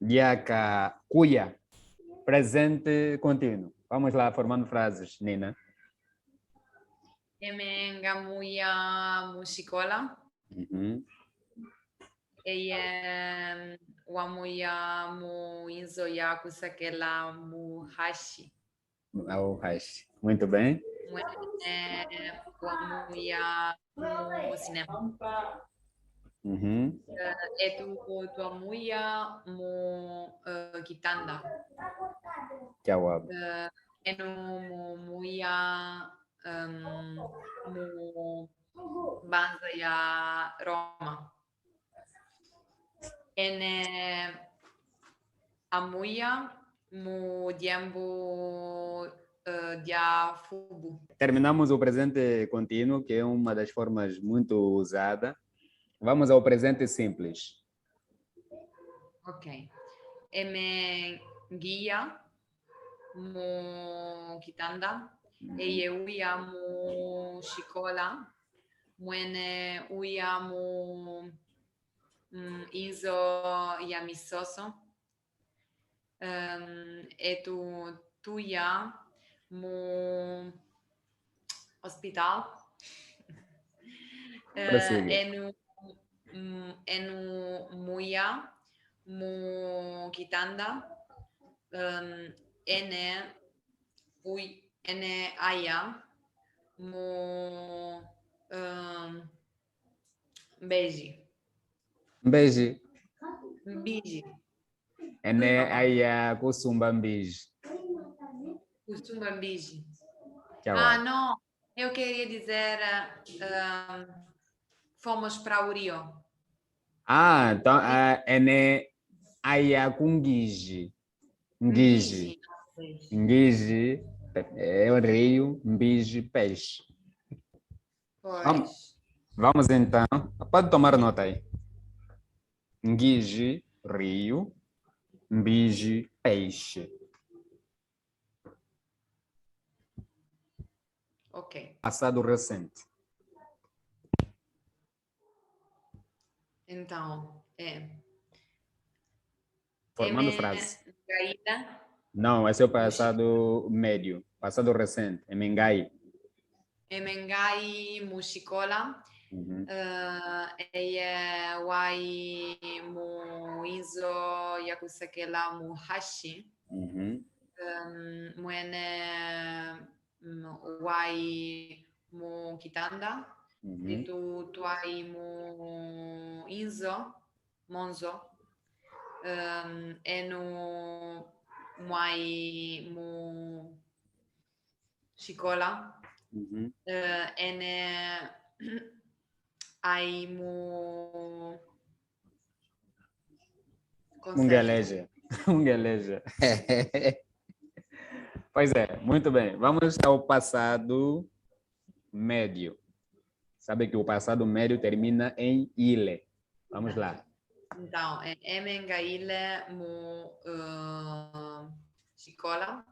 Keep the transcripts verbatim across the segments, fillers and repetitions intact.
Diaka kuya. Presente continuo. Vamos lá, formando frases, Nina. Eme ngamuya mushikola. Mhm. Eye wamuya mu inzo ya kusakela muhashi. Muhashi. Muito bem. Mwene wamuya mu cinema. Mhm. Eh, etu twamuya mu eh, kitanda. Jawab. Eh, enu mu muya em, mu banza ya Roma. Ene amuya mu diambu eh, dia fubu. Terminamos o presente contínuo, que é uma das formas muito usada. Vamos ao presente simples. Ok. Eme ngiya mu kitanda. Eye uya mu shikola. Mwene uya mu mm, inzo ya misoso. Em, etu tuya mu hospital. Eh, Prosigue. Enu mm, enu muya mu kitanda. Em, ene uy ene aya mu em, mbeji. Mbeji. Mbeji. Ene aya kusumba mbeji. Kusumba mbeji. Ah, Jawab. Não. Eu queria dizer, ah, fomos para o rio. Ah, então, ah, ene aya ku ngeji. Ngeji. Ngeji, é o rio, mbeji, peixe. Pois. Vamos, vamos então. Pode tomar nota aí. Ngeji, rio, mbeji, peixe. Ok. Passado recente. Então, é. Formando Eme frase. Ngaila. Não, esse é o passado médio. Passado recente. Eme ngai. Eme ngai mu shikola. Uhum. Eh, eye wai mu inzo ya kusakela muhashi. Uhum. Em, mwene mm, wai mu kitanda. Uhum. Etu twai mu inzo, monzo. Em, enu mwai mu shikola. Uhum. Eh, ene ai mu Mungeleja. Mungeleja. Pois é, muito bem. Vamos ao passado médio. Sabe que o passado médio termina em ile. Vamos lá. Então, é, eme ngaile mu eh, shikola.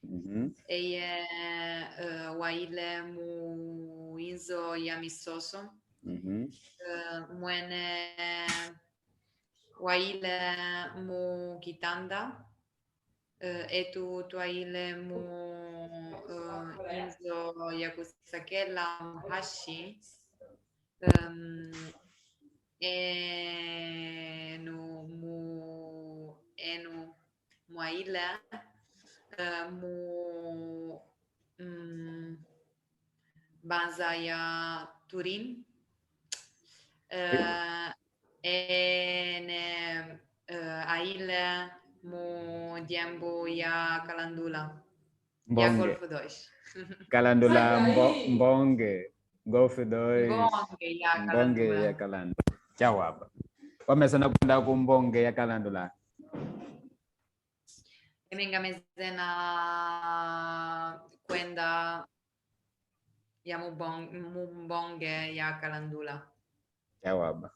Uhum. Eye eh, waile mu inzo ya misoso. Uhum. Eh, mwene waile mu kitanda. Eh, etu twaile mu eh, inzo ya kusakela muhashi. Em, enu mu enu mwaile eh, mu mm, banza ya Turin. Eh, ene eh, aile mu diambu ya Kalandula. Ya Mbonge. Golfo dois. Kalandula mbo, mbonge. Golfo dois. Mbonge ya Mbonge Kalandula. Ya Kalandula. Jawab. Wamesana kwenda ku mbonge ya Kalandula. Eme ngamezena kwenda ya mu bong, mu mbonge ya Kalandula. Jawab.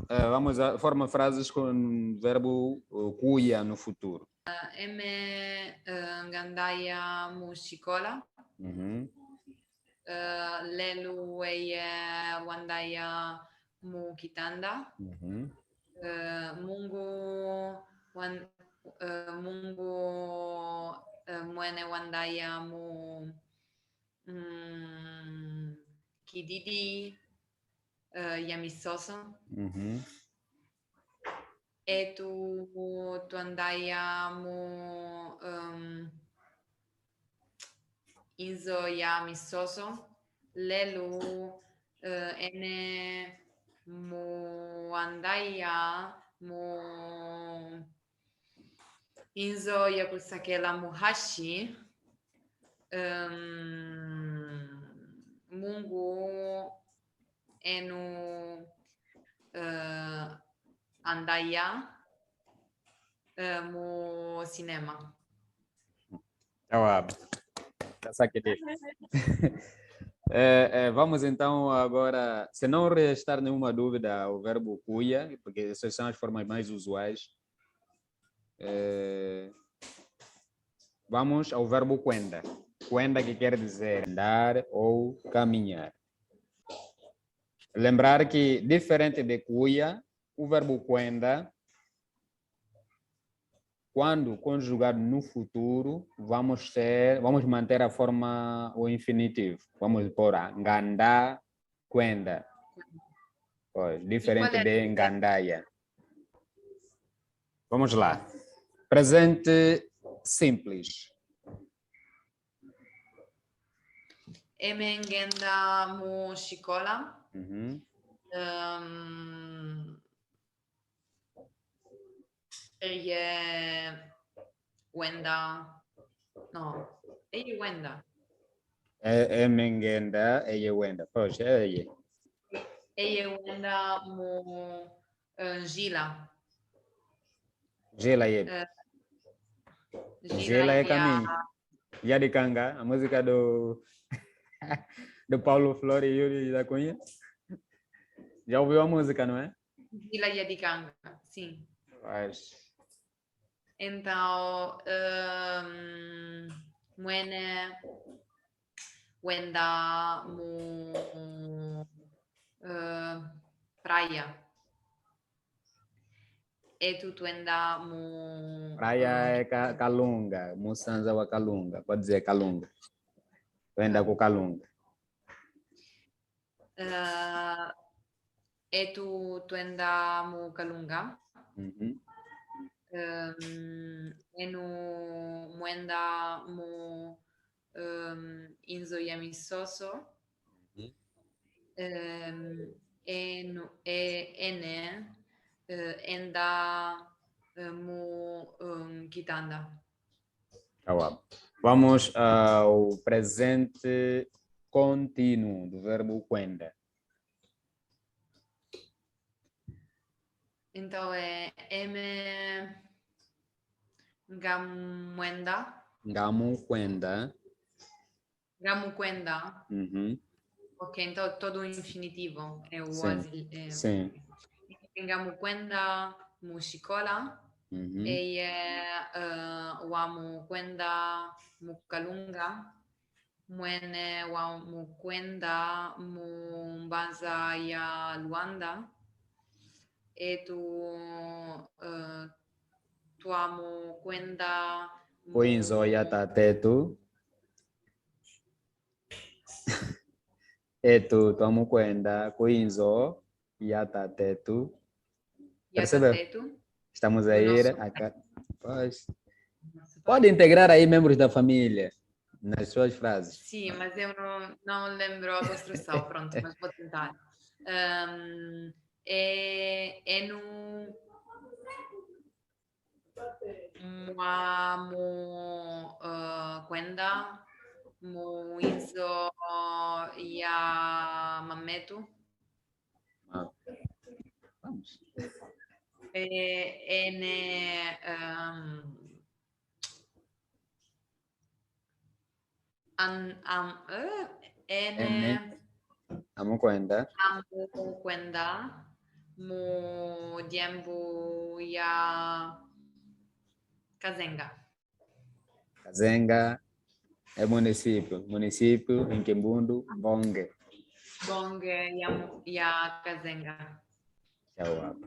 Eh, vamos a formar frases com verbo eh, kuya no futuro. Eme eh, ngandaya mu shikola. Uhum. Eh, lelu eye wandaya mu kitanda. Uhum. Eh, Mungu wan-, eh, Mungu, eh, mwene wandaya mu, mm, kididi, eh, ya misoso. Mhm. Etu twandaya mu, em, inzo ya misoso, lelu, eh, ene mwandaya mu inzo ya kusakela muhashi, em, Mungu enu, eh, andaya, eh, mu sinema. Jawab. Está saquete. Eh, eh, vamos então agora, se não restar nenhuma dúvida ao verbo kuya, porque essas são as formas mais usuais. Eh, vamos ao verbo kwenda. Kwenda, que quer dizer andar ou caminhar. Lembrar que, diferente de kuya, o verbo kwenda, quando conjugado no futuro, vamos ter, vamos manter a forma, o infinitivo. Vamos pôr a nganda kwenda. Pois, diferente de ngandaya. Vamos lá. Presente simples. Eme ngenda mu xikola. Mhm. Em, eye wenda. No, eye wenda. E-, eme ngenda, eye wenda. Pois, eye. Eye wenda mu, eh, njila. Njila yepi? Eh, njila ya, ya Dikanga, a música do, do Paulo Flori, Yuri da Cunha. Já ouviu a música, não é? Njila ya Dikanga, sim. Pois. Então, ehm, mwene wenda mu, eh, praia. Etu twenda mu, praia, eh, e Ka-, Kalunga, musanza wa Kalunga, pode dizer Kalunga. Twenda ku Kalunga. Eh, etu twenda mu Kalunga. Mhm. Em, enu mwenda mu, em, inzo ya misoso. Mhm. Em, enu, e-, ene, eh, enda, eh, mu, em, kitanda. Jawab. Vamos ao presente contínuo do verbo kwenda. Então, é, eme ngamwenda. Ngamukwenda. Ngamukwenda. Mhm. Ok, então todo o infinitivo é o... Sim. Sim. Ngamukwenda mu xikola. Mhm. Eye, eh, wamukwenda mu Kalunga. Mwene wamukwenda mu mbanza ya Luanda. Etu, eh, twamukwenda ku inzo ya tatetu. Etu twamukwenda ku inzo ya tatetu. Ya tatetu. Estamos a ir a ca-, pois. Pode integrar aí membros da família nas suas frases. Sim, mas eu não, não lembro a construção, pronto, mas vou tentar. Ahm, é, é no Mwamu, eh, kwenda mu inzo ya mametu. Ah, vamos. Eh, ene, em, An-, am-, eh, ene. Ene. Amukwenda. Amukwenda mu diembu ya Kazenga. Kazenga, e município, município em Kimbundu, Mbonge. Mbonge ya, ya Kazenga. Jawab.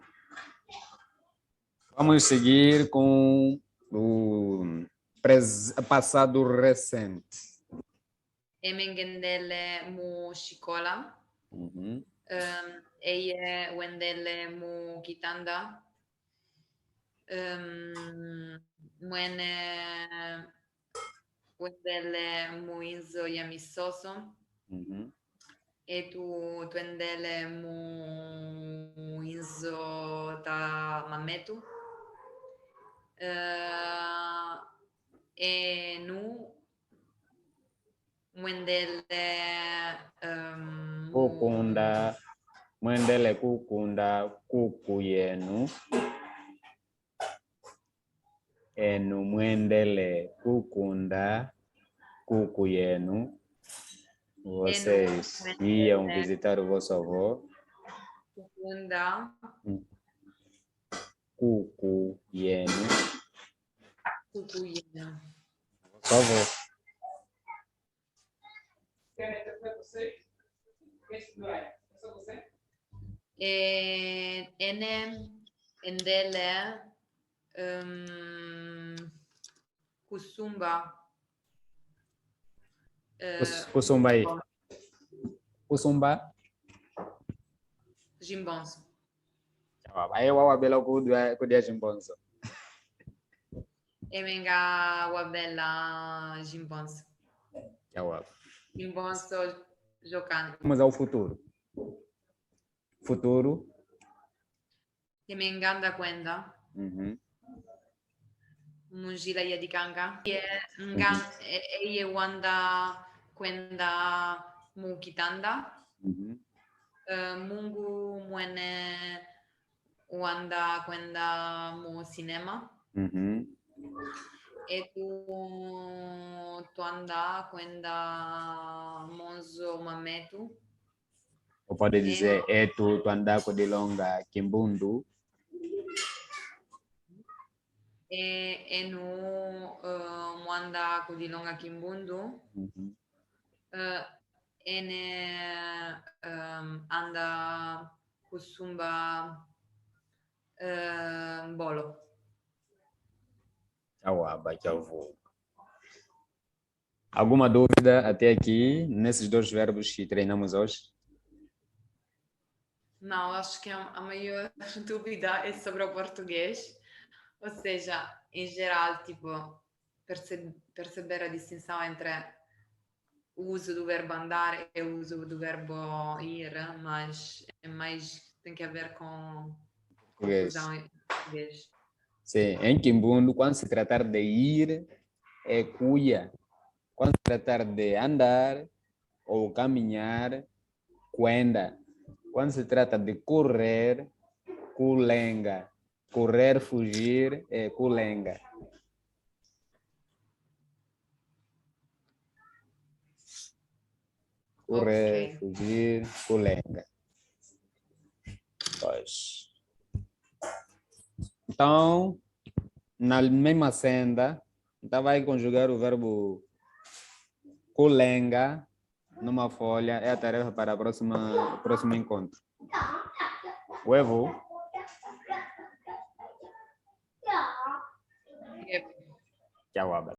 Vamos seguir com o pres-, passado recente. Eme ngendele mu shikola. Mhm. Em, eye wendele mu kitanda. Em, mwene wendele mu inzo ya misoso. Mhm. Etu twendele mu inzo ta mametu. Eh, enu mwendele, em, mu kukunda, mwendele kukunda kuku yenu. Enu mwendele kukunda kuku yenu. Vocês iam visitar o vosso avô. Kukunda. Mm. Kuku yenu. Kuku yenu. Vosso avô. Eh, ene, endele, em, kusumba. Eh, kus-, kusumba i? Kusumba? Jimbonso. Awa, aye wawabela kudia, kudia jimbonso. Eme ngawabela jimbonso. Awa. Jimbonso jokani. Vamos ao futuro. Futuro. Eme nganda kwenda. Mhm. Mu njila ya dikanga. Ye, nga-, mhm, e-, eye wanda kwenda mu kitanda. Mhm. Eh, Mungu mwene wanda kwenda mu sinema. Mhm. Etu twanda kwenda monzo mametu. Ou pode dizer, eh, etu twanda kudilonga kimbundu. Eh, enu, eh, mwanda kudilonga kimbundu. Mhm. Eh, ene, em, anda kusumba, eh, mbolo. Awa, ba, awa. Alguma dúvida até aqui nesses dois verbos que treinamos hoje? Não, acho que a, a maior dúvida é sobre o português. Ou seja, em geral, tipo, perce-, perceber a distinção entre o uso do verbo andar e o uso do verbo ir, mas é mais, tem que ver com português. Confusão em português. Sim, em kimbundu, quando se tratar de ir, é kuya. Quando se tratar de andar ou caminhar, kwenda. Quando se trata de correr, kulenga. Correr, fugir, é kulenga. Correr, ok, fugir, kulenga. Pois. Então, na mesma senda, então vai conjugar o verbo kulenga numa folha, é a tarefa para a próxima, o próximo encontro. Wevo? Yep. Jawab.